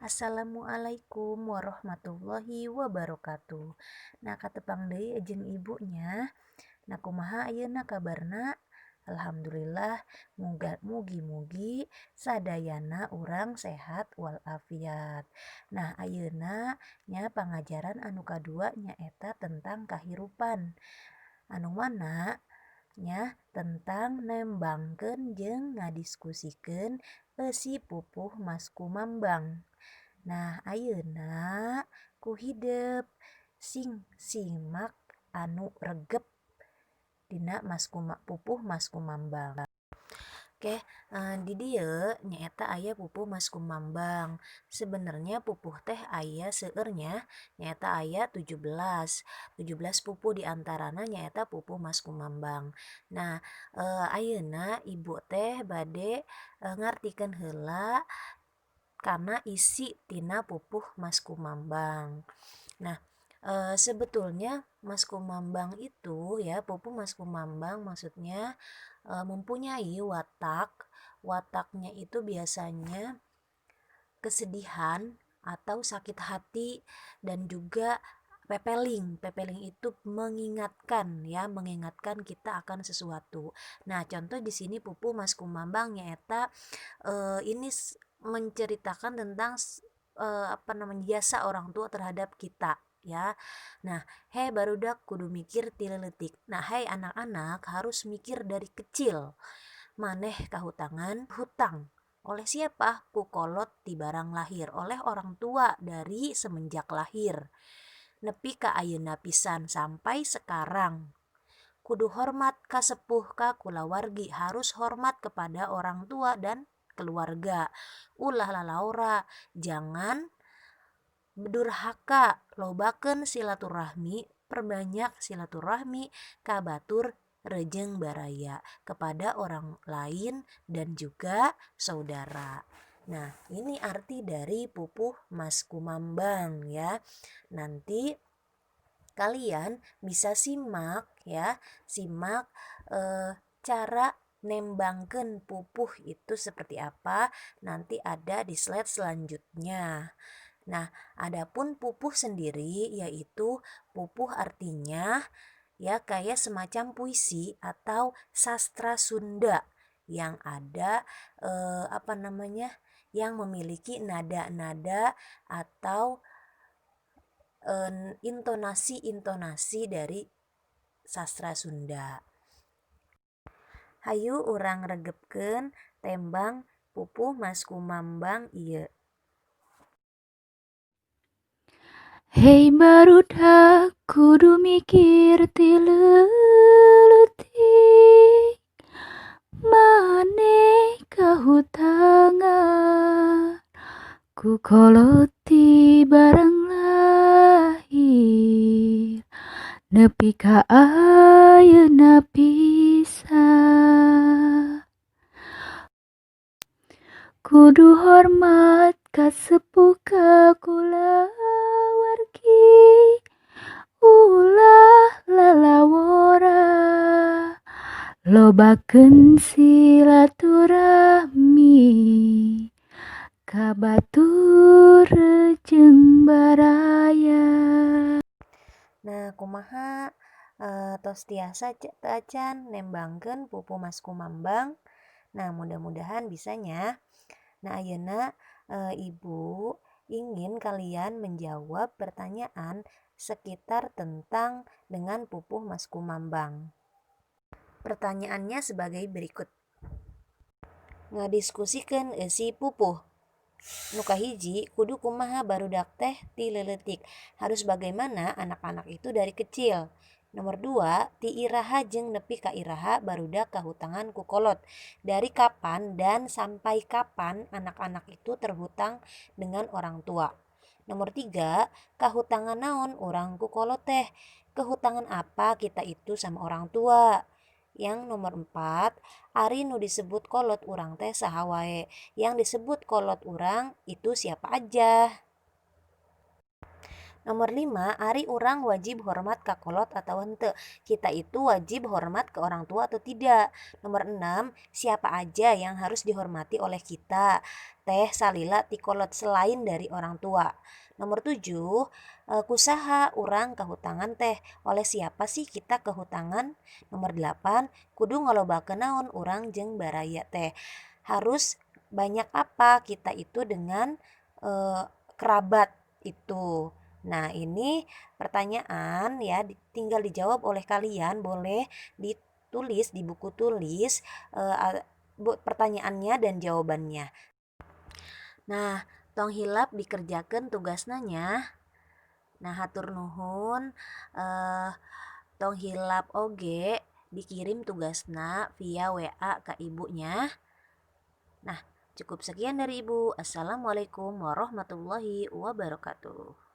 Assalamualaikum warahmatullahi wabarakatuh. Nah, katepang deui jeung Ibu nya. Nah, kumaha ayeuna kabarna? Alhamdulillah, mugi-mugi sadayana urang sehat walafiat. Nah, ayeuna nya pangajaran anu kadua nyaeta tentang kahirupan. Anu mana nya tentang nembangkeun jeung ngadiskusikeun eusi pupuh Maskumambang. Nah, ayeuna ku hidep sing simak anu regep dina pupuh Maskumambang. Oke, di dieu nyaeta aya pupuh Maskumambang. Sebenarnya pupuh teh aya seueur nya, nyaeta aya 17. 17 pupuh diantarana nyaeta pupuh Maskumambang. Nah, ayeuna Ibu teh bade ngartikeun heula kana isi tina pupuh Maskumambang. Nah, sebetulnya Maskumambang itu ya, pupuh Maskumambang maksudnya mempunyai watak, wataknya itu biasanya kesedihan atau sakit hati dan juga pepeling. Pepeling itu mengingatkan ya, mengingatkan kita akan sesuatu. Nah, contoh di sini pupuh Maskumambang nyaeta ini menceritakan tentang apa namanya, jasa orang tua terhadap kita ya. Nah, "Hei barudak, kudu mikir ti leutik." Nah, hai anak-anak, harus mikir dari kecil. "Maneh kahutangan hutang oleh siapa? Ku kolot ti barang lahir, oleh orang tua dari semenjak lahir. Nepi ka ayeuna pisan, sampai sekarang. Kudu hormat ka sepuh ka kulawargi, harus hormat kepada orang tua dan keluarga. Ulah lalawora, jangan durhaka, lobakeun silaturahmi, perbanyak silaturahmi ka batur rejeng baraya, kepada orang lain dan juga saudara." Nah, ini arti dari pupuh Maskumambang ya. Nanti kalian bisa simak ya, simak cara nembangkeun pupuh itu seperti apa, nanti ada di slide selanjutnya. Nah, adapun pupuh sendiri yaitu pupuh artinya ya kayak semacam puisi atau sastra Sunda yang ada apa namanya, yang memiliki nada-nada atau intonasi-intonasi dari sastra Sunda. Hayu urang regepkeun tembang pupuh Maskumambang ieu. Hei barudak, kudu mikir ti leutik, maneh kahutangan ku kolot ti barang lahir nepi ka ayeuna pisan. Kudu hormat ka sepuh ka kulawargi, ulah lalawora, lobakeun silaturahmi ka batur jeung baraya. Nah, kumaha, tos tiasa teu acan nembangkeun pupuh Maskumambang? Nah, mudah-mudahan bisa nya. Nah, ayeuna Ibu ingin kalian menjawab pertanyaan sekitar tentang dengan pupuh Maskumambang. Pertanyaannya sebagai berikut. Ngadiskusikeun eusi pupuh. Nu kahiji, kudu kumaha barudak teh ti leuletik? Harus bagaimana anak-anak itu dari kecil? Nomor 2, ti iraha jeung nepi ka iraha barudak kahutangan ku kolot? Dari kapan dan sampai kapan anak-anak itu terhutang dengan orang tua? Nomor 3, kahutangan naon urang ku kolot teh? Kehutangan apa kita itu sama orang tua? Yang nomor 4, ari nu disebut kolot urang teh saha wae? Yang disebut kolot urang itu siapa aja? Nomor 5, ari urang wajib hormat ka kolot atau henteu? Kita itu wajib hormat ke orang tua atau tidak? Nomor 6, siapa aja yang harus dihormati oleh kita teh salila ti kolot selain dari orang tua? Nomor 7, kusaha urang kahutangan teh? Oleh siapa sih kita kehutangan? Nomor 8, kudu ngalobakeun naon urang jeung baraya teh? Harus banyak apa kita itu dengan kerabat itu? Nah, ini pertanyaan ya, tinggal dijawab oleh kalian, boleh ditulis di buku tulis pertanyaannya dan jawabannya. Nah, tong hilap dikerjakan tugasna nya. Nah, hatur nuhun, tong hilap oge dikirim tugasna via WA ke ibunya. Nah, cukup sekian dari Ibu. Assalamualaikum warahmatullahi wabarakatuh.